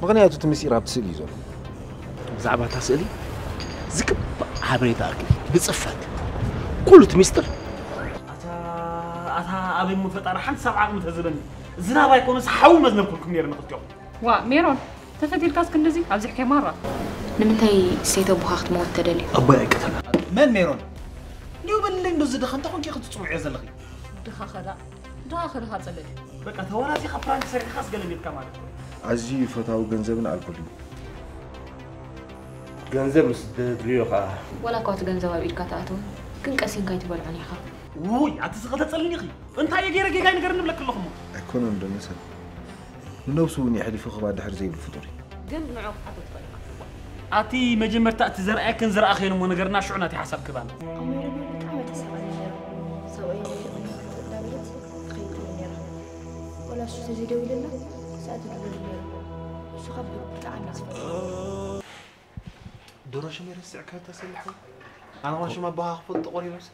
ምኽንያቱ እቲ ምስጢር ኣብቲ ስእሊ እዩ ዘሎ። ብዛዕባ እታ ስእሊ ዝግባእ ሓበሬታ ኣኪብ ብጽፈት ኩሉ እቲ ምስጢር ኣታ ኣታ ኣበይ እሞ ፈጣሪ ሓንቲ ሰብ ዓቕሚ ተዝበኒ ዝናብ ኣይኮነስ ሓዊ መዝነብኩልኩም ነይረ ንኽልቲኦም። ዋ ሜሮን፣ ተፈቲልካስ ክንድዚ ኣብዚሕከ ማራ። ንምንታይ ሰይተ ኣቦኻ ክትመውት ተደልዩ? ኣቦይ ኣይቀተለን። መን ሜሮን? እንዲሁ በልለይ እንዶ ዝደኸምታ ኮንኪ ክትጽውዕዮ ዘለኺ። ድኻ ኸዳ ድኻ ኸዳ ጸለል። በቃ ተወናዚኻ ፕራንክ ሰሪሕኻስ ገለ ሜትካ ማለት እዩ። ኣዝዩ ፈታዊ ገንዘብን ኣልኮልን እዩ። ገንዘብ ምስ ደድልዮ ኸዓ። ዋላ እኳ እቲ ገንዘብ ኣብ ኢድካ ትኣትዎ ግን ቀሲንካ ኣይትበልዖን ኢኻ። ውይ ኣቲ ዝኸተጸልኒ ኢኺ። እንታይ እየ ገይረ ጌጋ ይንገርኒ ብለክ ኣለኹ እሞ። ኣይኮነን ዶ መሰል? ንነብሱ እውን የሕሊፉ ክባ ድሕር ዘይብል ፍጡር እዩ። ግን ንዑ ክትሓቶ ትኽእል ኢኻ። ኣቲ መጀመርታ እቲ ዘርኣየክን ዝረኣኽዮን እሞ ነገርና ሽዑ ናተይ ሓሳብ ክባን። ኣሜሮን ብጣዕሚ ተሳቐለ ነይሩ። ሰብኣይ ናፊቑኒ እንዳበለት ትኸይድ ትብል ነይራ። ወላ እሱ ተዘይደዊለላ ክሳዕ ትድውል ነይሩ። እሱ ካብ ብጣዕሚ እዩ ዝፈትዋ። ድሮ ሽመይ ረሲዕካ ተሰልሐው። ኣነ ዋ ሽም ኣቦኻ ክፈልጦ ቆሪበስ።